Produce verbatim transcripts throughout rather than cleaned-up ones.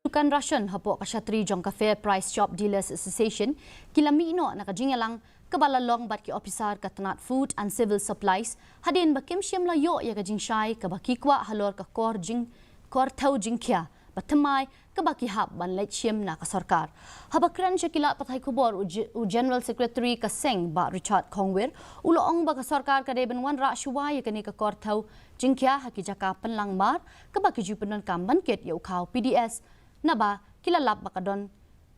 Kan ration hapoh ka shatri jong ka Fair Price Shop Dealers Association ki la mih noh na ka jingïalang kaba la long bad ki ophisar ka tnat Food and Civil Supplies hadien ba kim shym la ïoh ïa ka jingshai kaba ki kwah halor ka kor jing kor thew jingkhia ba thymmai kaba ki hap ban leit shim na ka sorkar. Haba kren sha ki lad pathai khubor u, Ge- u General Secretary ka seng Bah Richard Khongwir u la ong ba ka sorkar ka dei ban wanrah shuwa ïa kane ka kor thew jingkhia ha ki jaka pynlang mar kaba ki ju pyndonkam ban kit ïa u khaw P D S naba ki la lap ba ka don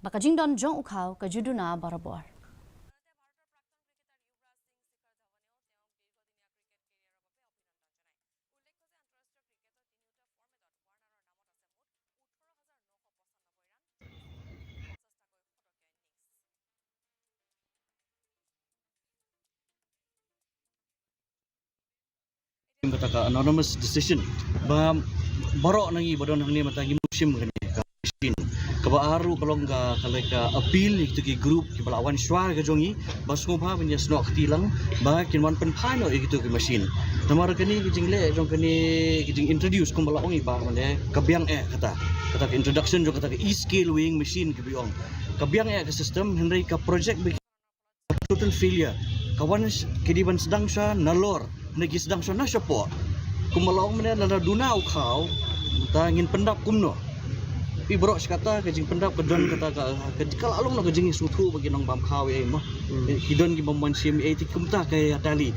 ba ka jingdon jong u khaw ka ju duna barabor. Kata ka unanimous decision ba baroh na ngi ba don hangne mynta ngi mut shim kane ka machine. Kaba ar ruh ka long ka, ka leh ka appeal ïa kitu ki group kiba la wan shuwa ka jong ngi ba sngewbha ban ïa snoh kti lang ba kin wan pynphai noh ïa kitu ki machine. Namar kane ka jingleh jong kane ka jing introduce kumba la ong i Bah mynne ka biang eh kata. Kata ka introduction jong kata ka e-scale weighing machine kiba ong. Ka biang eh ka system hynrei ka project ba total failure. Ka wan sh- ki dei ban sdang sha nalor ne ki sdang sha na shapoh. Kumba la ong mynne lada duna u khaw mynta ngin pyndap kumno. Phi baroh shi katta ka jingpyndap ka don kata ka, ka, ka la long na ka jingsngewthuh ba ki nongbam khaw ïa ei mo. Ki don ki bym wan shim ei te kumta ka ïa tali.